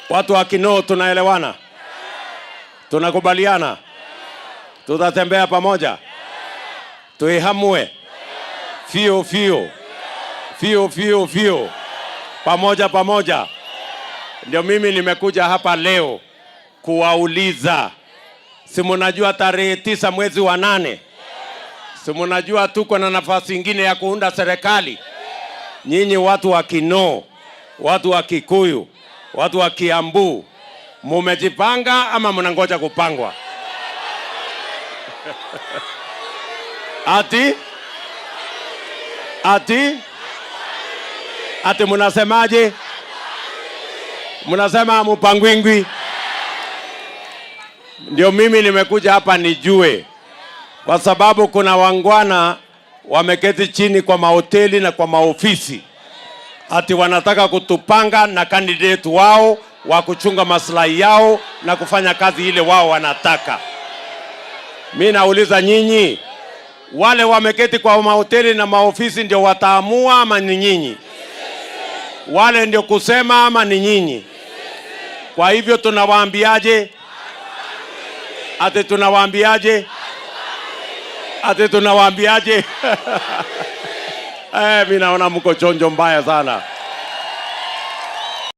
Watu wa Kinoo tunaelewana? Tunakubaliana? Tutatembea pamoja? Tuihamue fio fio fio fio fio, pamoja pamoja. Ndio mimi nimekuja hapa leo kuwauliza, si munajua tarehe 9 mwezi wa 8, si munajua tuko na nafasi ingine ya kuunda serikali? Nyinyi watu wa Kinoo, watu wa Kikuyu, watu wa Kiambu, mumejipanga ama mnangoja kupangwa? Ati ati ati munasemaje? Munasema mupangwingwi? Ndio mimi nimekuja hapa nijue, kwa sababu kuna wangwana wameketi chini kwa mahoteli na kwa maofisi ati wanataka kutupanga na candidate wao wa kuchunga maslahi yao na kufanya kazi ile wao wanataka. Mi nauliza nyinyi, wale wameketi kwa mahoteli na maofisi ndio wataamua ama ni nyinyi? Wale ndio kusema ama ni nyinyi? Kwa hivyo tunawaambiaje? Ati tunawaambiaje? Ati tunawaambiaje? Mimi naona mko chonjo mbaya sana.